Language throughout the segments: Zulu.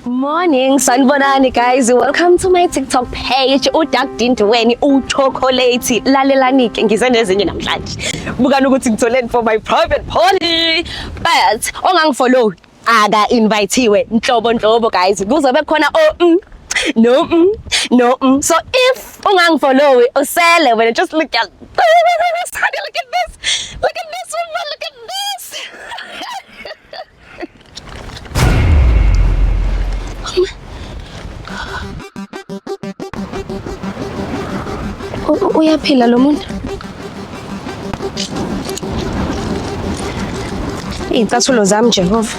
Morning, sanibonani guys. Welcome to my TikTok page. UDark Dindweni uChocolate. Lalelani ke ngize nezinye namhlanje. Bukani ukuthi ngitholeni for my private party. But ongangifollow aka invitewe nhlobo nhlobo guys. Kuzobe khona o no no. So if ungangifollow usele wena, just look at this. Honey, look at this. Look at this woman. Look at this. Uyaphila lo muntu? Iy'cathulo zami, Jehova.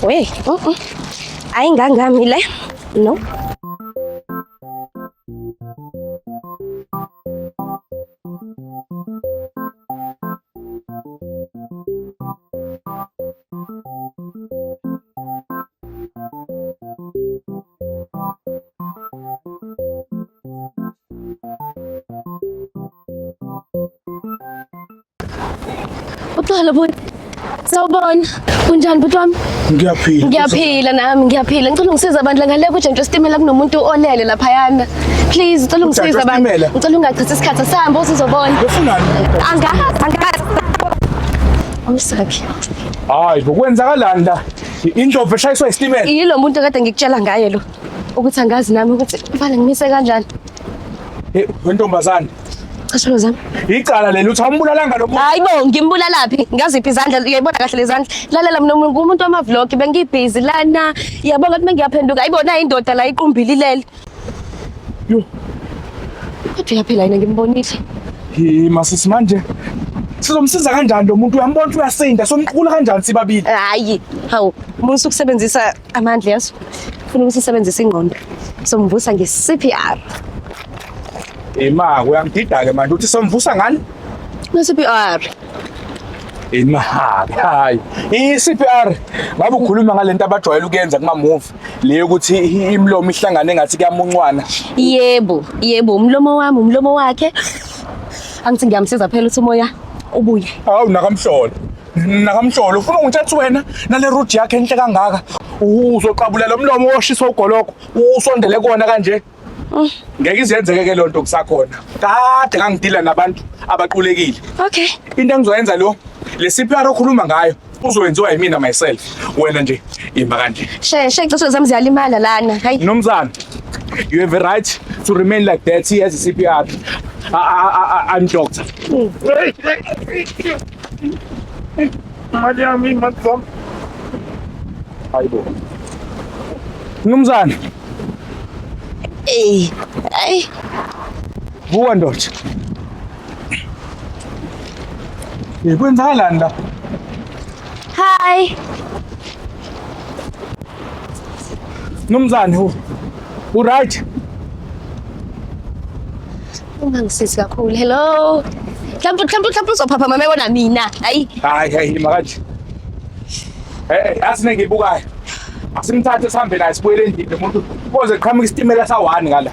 We, Ayingangami le. No. Uxolo bhuti. Sawubona. Kunjani bhuti wami? Ngiyaphila. Ngiyaphila nami, ngiyaphila. Ngicela ungisize bandla ngale kujantshi wesitimela kunomuntu olele laphayana. Please, ngicela ungisize Ujantshi bandla. wesitimela? Ngicela ungachithi isikhathi asihambe usuzobona. Ufunani? Angazi, angazi. Awusakhi. Hayi, kwenzakalani la? Indlovu eshayiswa isitimela. Yilo muntu kade ngikutshela ngaye lo. Ukuthi angazi nami ukuthi kufanele ngimise kanjani. Hey, wentombazane. Casholo zami. Icala leli uthi awumbulalanga lo muntu. Hayi bo, ngimbulalaphi? Ngaziphi izandla? Uyayibona kahle lezandla. Lalela mina ngumuntu wama-vlog, bengibhizi lana. Yabona ukuthi mengiyaphenduka, ayibona indoda la iqumbile ilele. Yo. Kodwa uyaphila yena ngimbonile. Hey, masisi manje. Sizomsiza kanjani lo muntu? Uyambona ukuthi uyasinda, somqula kanjani sibabili? Hayi, hawu, musa ukusebenzisa amandla yazo. Funa ukuthi usebenzise ingqondo. Somvusa nge-CPR. Ima, uyangidida ke manje uthi somvusa ngani? Nge-CPR. Ima, hayi. I-CPR ngabe ukhuluma ngalento abajwayele ukuyenza kuma movie, le yokuthi imilomo ihlangane engathi kuyamuncwana. Yebo, yebo, umlomo wami, umlomo wakhe. Angithi ngiyamsiza phela ukuthi umoya ubuye. Hawu nakamhlolo. Nakamhlolo ufuna ungithatha wena nale route yakhe enhle kangaka. Uzoqabula lo mlomo oshiswa ugoloko, usondele kuwona kanje. Ngeke izenzeke ke lonto kusakhona. Kade ngangidila nabantu abaqulekile. Okay. Into engizoyenza lo, le CPR okhuluma ngayo uzoyenziwa yimina myself. Wena nje ima kanje. Sheshe, icathulo zami ziyalimala lana. Hayi. Mnumzane, you have a right to remain like that. He has a CPR. I'm doctor. Mali yami, imali zami. Hayibo. Mnumzane, Eh. Ay. Vuka ndoda. Eh, kwenzakalani la? Hi. Mnumzane, u right? Ungangisizi kakhulu. Hello. Mhlawumbe mhlawumbe mhlawumbe uzophapha mama ebona mina. Hayi. Hayi, hayi, makaje. Eh, yazi nengibukayo. Asimthathe sihambe naye sibuyele endlini lo muntu. Koze qhamuka isitimela sa-1 ngala.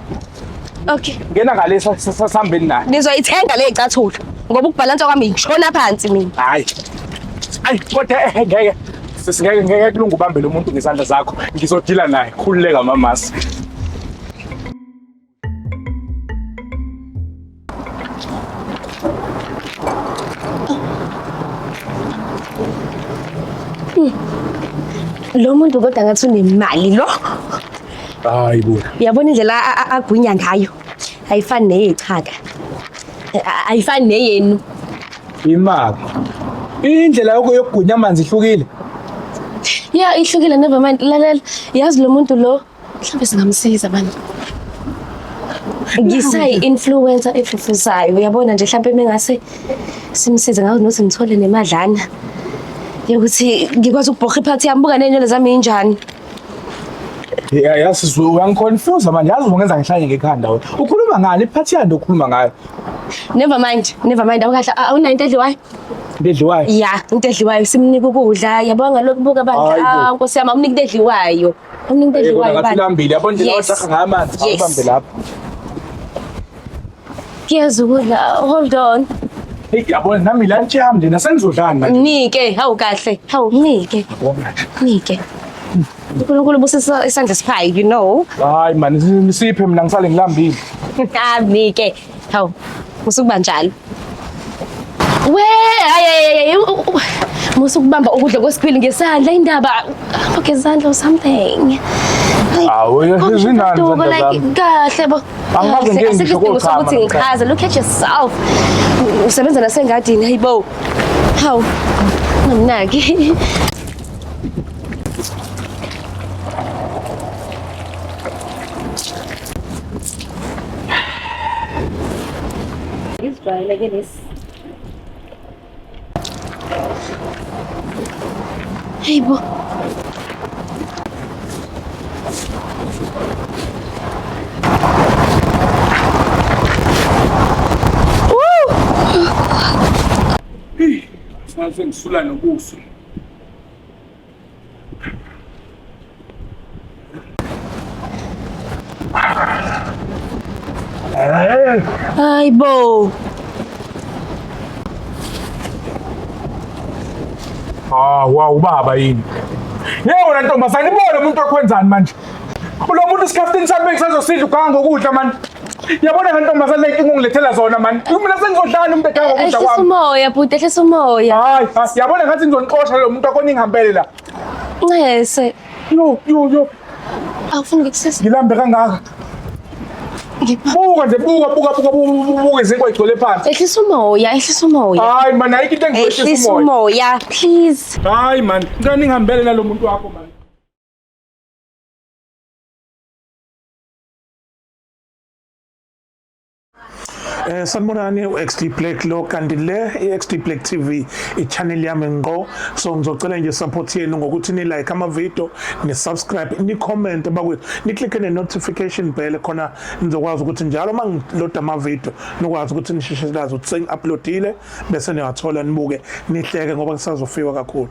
Okay. Ngena ngale sasihambeni naye. Nizoyithenga le icathulo ngoba ukubhalansa kwami ngishona phansi mina. Hayi. Ayi, kodwa ngeke sisingeke ngeke kulunga ubambe lo muntu ngezandla zakho. Ngizodila naye. Khululeka mamasi. Lo muntu kodwa ngathi unemali lo. Hayi bo. Uyabona indlela agwinya ngayo. Ayifani neyechaga. Ayifani neyenu. Imali. Indlela yakho yokugwinya amanzi ihlukile. Yeah, ihlukile, never mind. Lalela, yazi lo muntu lo mhlawumbe singamsiza manje. Ngisayi-influencer efufusayo, uyabona nje mhlawumbe mengase simsize ngawo nokuthi ngithole nemadlana yokuthi ngikwazi ukubhoha iphathi yami, buka ney'nywele zami yinjani. Ya yazi uyangiconfuse manje, yazi ungenza ngihlanye ngekhanda wena. Ukhuluma ngani? Iphathi yani okhuluma ngayo? Never mind, never mind. Awukahle, awunayo into edliwayo? Into edliwayo? Ya, into edliwayo simnika ukudla. Yabona ngalokhu buka bandla. Hayi bo. Ah, Nkosi yami, awunika into edliwayo. Awunika into edliwayo Ngathi bandla. ulambile, yabona nje Yes. lawa ngayo amanzi, Yes. awubambe lapho. Kuyeza ukudla. Hold on. Hey, yabona nami lunch yami nje nasengizodlani manje. Mnike, hawu kahle. Hawu mnike. Yabona nje. Mnike. uNkulunkulu busisa isandla esiphayo, you know. Hayi man, siphe mina ngisale ngilambile. Ah, mnike. Hawu, musukuba njalo. We, ay ay ay musukubamba ukudla kwesikhwili ngesandla indaba. Hamba ngezandla or something. Like, Awu, izinani Duko, izandla like zami? kahle bo. Angikaze Kahle, ngiye asikho ngisho isidingo kochama sokuthi namhlanje. ngichaze. Look at yourself. Usebenza nasengadini, hayibo. Hawu. Ungamnaki. Ngizijwayele ke lesi. Hayibo. Sase ngisula nobuso. Hayibo. Ah, wow, ubaba yini? Yebo wena ntombazane ibone umuntu okhwenzani manje. Lo muntu isikhaftini sami bengisazosidla uganga ngokudla manje. Yabona ke ntombazane le nkinga ongilethela zona manje. Mina sengizodlala umuntu eganga ngokudla Ehlisa kwami. umoya bhuti, ehlisa umoya. Hayi, hayi, yabona ngathi ngizonixosha lo muntu akho ningihambele la. Ncese. Yo, yo, yo, Awufuni ngikusiza? ngilambe kangaka. Buka nje, buka, buka, buka, buka, buka izinkwa igcwele phansi. Ehlisa umoya, ehlisa umoya. Hayi man, ayikho into engizoyehlisa Ehlisa umoya. umoya, please. Hayi man, ngicela ningihambele nalo muntu wakho man. Sanibonani uXD Black lo kanti le iXD Black TV i-channel yami ngqo so ngizocela nje support yenu ngokuthi ni like ama video ni subscribe ni comment bakwethu ni click ne notification bell khona nizokwazi ukuthi njalo uma ngiloda ama video nikwazi ukuthi nisheshe lazi ukuthi sengi-uploadile bese niyathola nibuke nihleke ngoba kusazofiwa kakhulu.